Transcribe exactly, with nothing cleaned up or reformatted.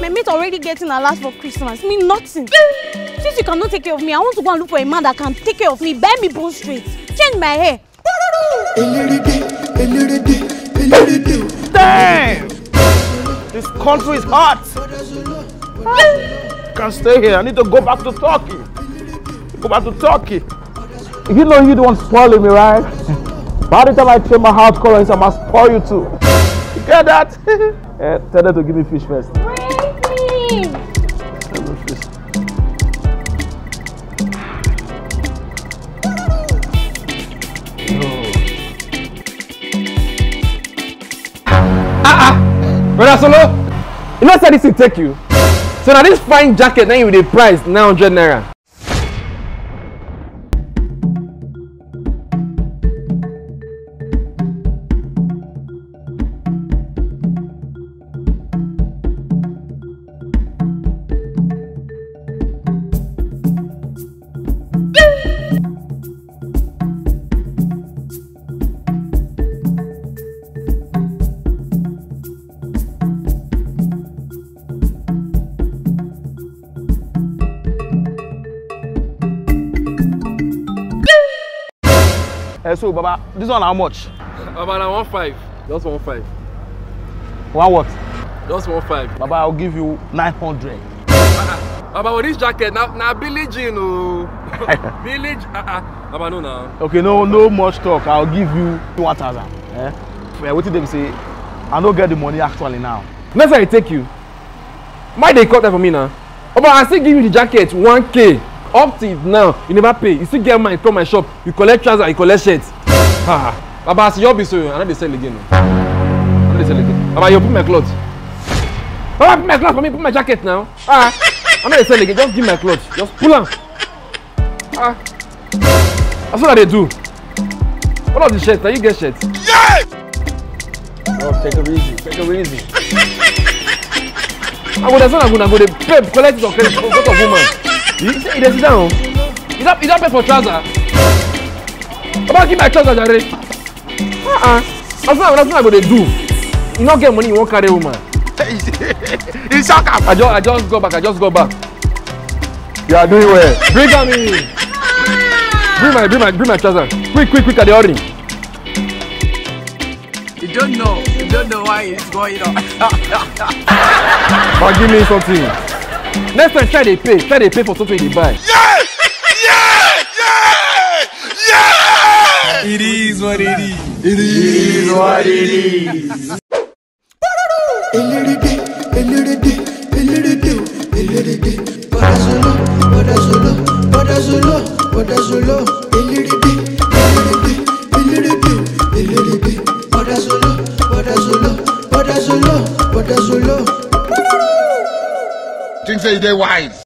My mate already getting a last for Christmas. Me nothing. Since you cannot take care of me, I want to go and look for a man that can take care of me, buy me bone straight, change my hair. Damn! This country is hot. Can't stay here. I need to go back to Turkey. Go back to Turkey. You know you don't spoil me, right? By the time I change my house color, I must spoil you too. You get that? Eh, tell them to give me fish first. Bring me. Tell me fish. Ah ah! Brother Solo, you know say this thing take you? So now this fine jacket now you dey price nine hundred naira. Eh, so, Baba, this one how much? Baba, na one five. Just one five. One what? Just one five. Baba, I'll give you nine hundred. Baba, with this jacket, na na village in o. Village, ah ah. Baba, no na. Okay, no, no much talk. I'll give you one thousand. Eh? Eh, wetin dem say? I no get the money actually now. Next time I take you. Mind dey cut that for me now. Oba, I still give you the jacket one K. Up till now, you never pay. You still get mind come my shop. You collect trouser, you collect shirt. Ha ha. Baba, as you be so, I no dey sell again o. I no dey sell again. Baba, you put my cloth. Baba, put my cloth for me, put my jacket now. Ah, I no dey sell again. Just give my cloth. Just pull am. Ah, that's what I dey do. What of the shirt? Na you get shirt? Yes! Oh, take it easy. Take it easy. I go dey son, I go dey pay, collect it on credit for, for woman. You see, you dey sit down. You don, you don pay for trouser. Baba, give my trouser, jare. Uh-uh. That's not, that's not what they do. You not get money, you won't carry woman. He shock am. I just, I just go back. I just go back. You are doing well. Bring am in. Bring my, bring my, bring my trouser. Quick, quick, quick, I dey hurry. You don't know. You don't know why it's going on. But give me something. Next time, try dey pay. Try dey pay for something you buy. Yeah! Yeah! Yeah! Yeah! It is what it is. It is what it is. Think say you dey wise.